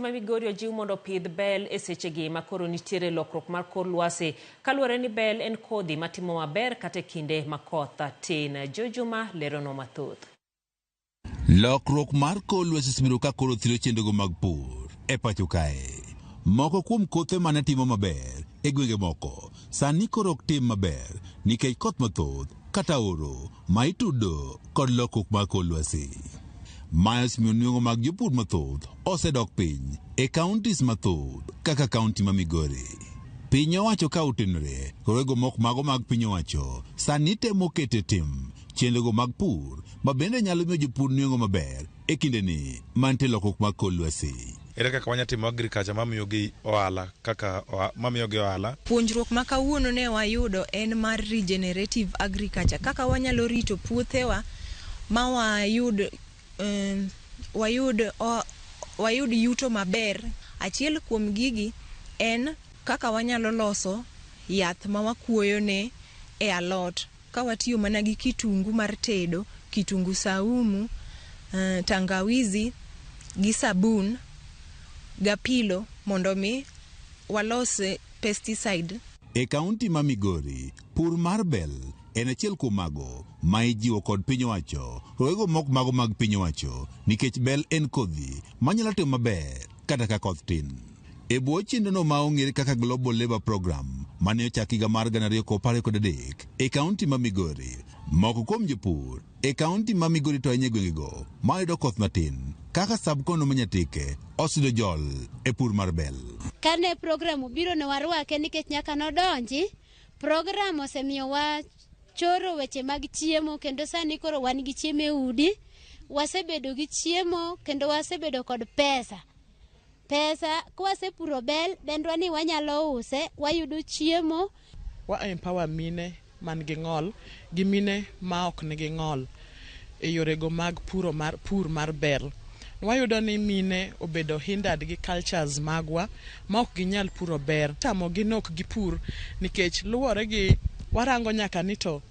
Ma Migori ojiw mondo opidh bel e sechegi ma koro nitiere lokruok mar kor lwasi kaluwore ni bel en kodhi matimo maber kata e kinde ma koth tin. Jojuma leronwa mathoth. Lokruok mar kor lwasi osebedo ka koro thiro chenrogo mag pur e pacho kae. Moko kuom kothe mane timo maber e gwenge moko sani koro ok tim maber nikech koth mathoth kata oro ma itudo kod lokruok mar kor lwasi. Mae osemiyo nweng'o mag jopur mathoth osedok piny e counties mathoth kaka kaunti ma Migori. Piny owacho ka otenore rowego mok mago mag piny owacho sani temo keto e tim chenrogo mag pur ma bende nyalo miyo jopur nweng'o maber e kindeni mantie lokruok mag kor lwasi. Ere kaka wanya timo agriculture mamiyo gi ohala kaka mamiyo gi ohala? Puonjruok ma kawuono ne wayudo en mar regenerative agriculture, kaka wanyalo rito puothewa ma wayud um, wayud o, wayud yuto maber. Achiel kuom gigi en kaka wanyalo loso yath ma wakuoyo ne e alot ka watiyo mana gi kitungu mar tedo, kitungu saumu, tangawizi gi sabun gapilo mondo mi walos pesticide. E kaunti ma Migori, pur mar bel en achiel kuom mago ma ijiwo kod piny owacho rowego mok mago mag piny owacho nikech bel en kodhi manyalo timo maber kata ka koth tin. E bwo chenrono ma ong'ere kaka Global Labour Program mane ochak higa mar 2023 e kaunti ma Migori, moko kuom jopur e kaunti ma Migori to ahinya e gwengego mayudo koth matin kaka sub-county ma Nyatike oseyudo jol e pur mar bel. Kane program obiro ne warwake nikech nyaka nodonji, program osemiyo wachoro weche mag chiemo kendo sani koro wan gi chiemo e udi, wasebedo gi chiemo kendo wasebedo kod pesa. Pesa kwasepuro bel, bendwa ni wanyalo use, wayudo chiemo. Wa empower mine man gi ng'ol gi mine ma ok nigi ng'ol e yorego mag puro mar pur mar bel. Wayudo ni mine obedo hindered gi cultures magwa ma ok ginyal puro ber. Tamogi ni ok gipur nikech luwore gi warango nyaka ni to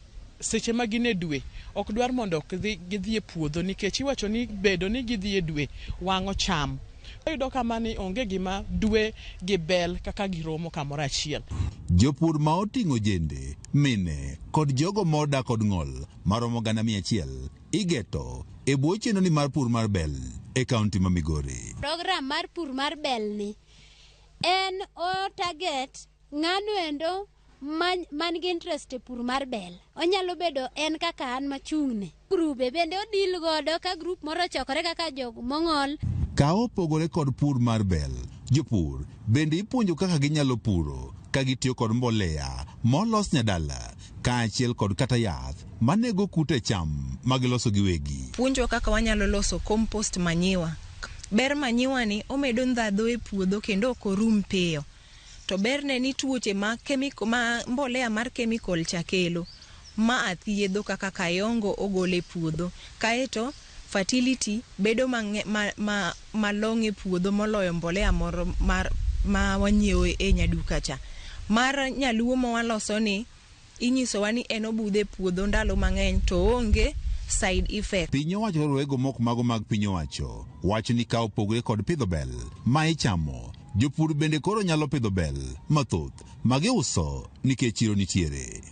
seche ma gin e dwe ok dwar mondo gidhi e puodho nikech iwacho ni bedo ni gidhi e dwe wang'o cham. Wayudo kama ni onge gima dwe gi bel kaka giromo kamoro achiel. Jopur ma oting'o jende, mine kod jogo ma odak kod ng'ol maromo 100,000 igeto e bwo chenro ni mar pur mar bel e kaunti ma Migori. Program mar pur mar bel ni en o target ng'ano endo man gi interest e pur mar bel. Onyalo bedo en kaka an machung'ne. Grube bende odil godo ka grup moro ochokore kaka jog mong'ol. Ka opogore kod pur mar bel, jopur bende ipuonjo kaka ginyalo puro ka gitiyo kod mbolea molos nyadala kaachiel kod kata yath manego kute cham magiloso giwegi. Puonjwa kaka wanyalo loso compost manyiwa. Ber manyiwa ni omedo ndhadhu e puodho kendo ok orum piyo. To berne ni tuoche ma chemical, ma mbolea mar chemical cha kelo ma thiedho kaka kayongo ogolo e puodho. Kaeto fertility bedo malong'o e puodho moloyo mbolea moro mar ma wanyiewo e nyaduka cha. Mar nyaluo ma waloso ni inyisowa ni en obudho e puodho ndalo mang'eny to onge side effect. Piny owacho rowego mok mago mag piny owacho wacho ni ka opogore kod pidho bel ma ichamo, jopur bende koro nyalo pidho bel mathoth ma giuso nikech chiro nitiere.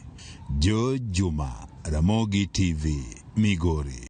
Joe Juma, Ramogi TV, Migori.